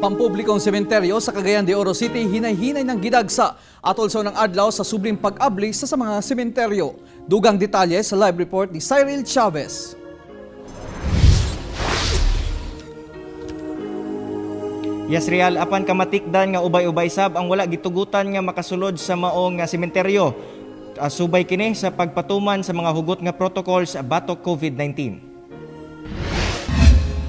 Pampublikong sementeryo sa Cagayan de Oro City hinay-hinay ng gidagsa atol sa unang adlaw sa subling pag-abli sa mga sementeryo. Dugang detalye sa live report ni Cyril Chavez. Yes, Real, apan kamatikdan nga ubay-ubay sab ang wala gitugutan nga makasulod sa maong nga sementeryo. Subay kini sa pagpatuman sa mga hugot nga protocols batok COVID-19.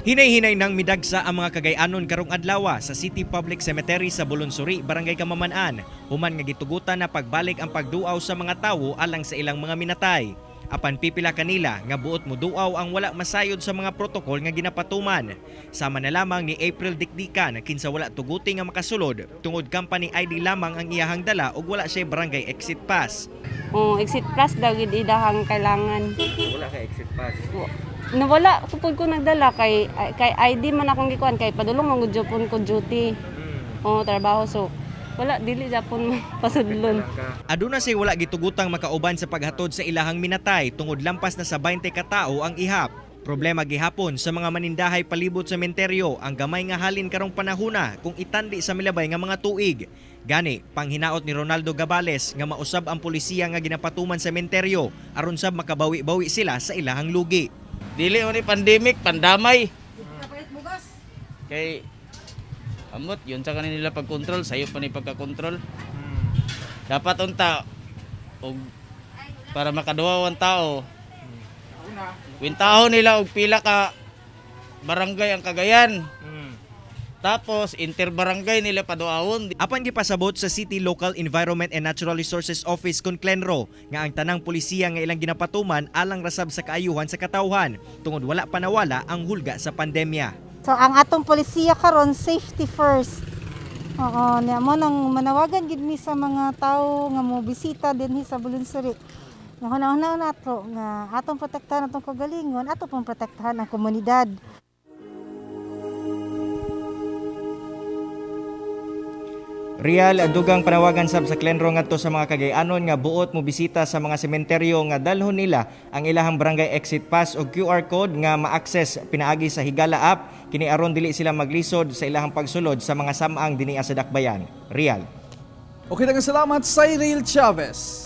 Hinay-hinay nang midagsa ang mga Kagayanon karong adlawa sa City Public Cemetery sa Bulunsuri, Barangay Kamaman-an. Human nga gitugutan na pagbalik ang pagduaw sa mga tawo alang sa ilang mga minatay. Apan pipila kanila nga buot moduaw ang wala masayod sa mga protokol nga ginapatuman. Sama na lamang ni April Dikdikan, kinsa wala tuguti nga makasulod tungod company ID lamang ang iyahang dala ug wala siya barangay exit pass. Oh, exit pass daw gid idahang kailangan. Wala ka exit pass. Nawala ko pud ko nagdala kay kay ID man akong gikuan kay padulong man gud japon ko duty. Oh, trabaho, so wala, dili japon pasudlon. Aduna say wala gitugutang makauban sa paghatod sa ilahang minatay tungod lampas na sa 20 ka tao ang ihap. Problema gihapon sa mga manindahay palibot sa sementeryo ang gamay nga halin karong panahuna kung itandi sa milabay nga mga tuig. Gani, panghinaot ni Ronaldo Gabales nga mausab ang pulisiya nga ginapatuman sa sementeryo aron sab makabawi-bawi sila sa ilahang lugi. Dili man ni pandemic, pandamay. Kay amot yun sa kanila pagkontrol, sayo pa ni pagkakontrol. Dapat unta og para makaduwa ang tao. Kwintahon nila og pila ka barangay ang Cagayan. Tapos interbarangay nila paduawon. Apan gipasabot sa City Local Environment and Natural Resources Office kon Clenro nga ang tanang pulisiya nga ilang ginapatuman alang rasab sa kaayuhan sa katawhan tungod wala pa nawala ang hulga sa pandemya. So ang atong polisiya karon, safety first. Oo, niya mo nang manawagan gid mi sa mga tawo nga mo bisita dinhi sa Bulunsuri. Nga hunahuna nato nga atong protektahan atong kagalingon, ato pong protektahan ang komunidad. Real, dugang panawagan sab sa Clenro ngadto sa mga Kagayanon nga buot mo bisita sa mga sementeryo nga dalhon nila ang ilahang barangay exit pass o QR code nga ma-access pinaagi sa Higala app kini aron dili sila maglisod sa ilahang pagsulod sa mga samang dinhi sa dakbayan. Real. Okay, daghang salamat, Cyril Chavez.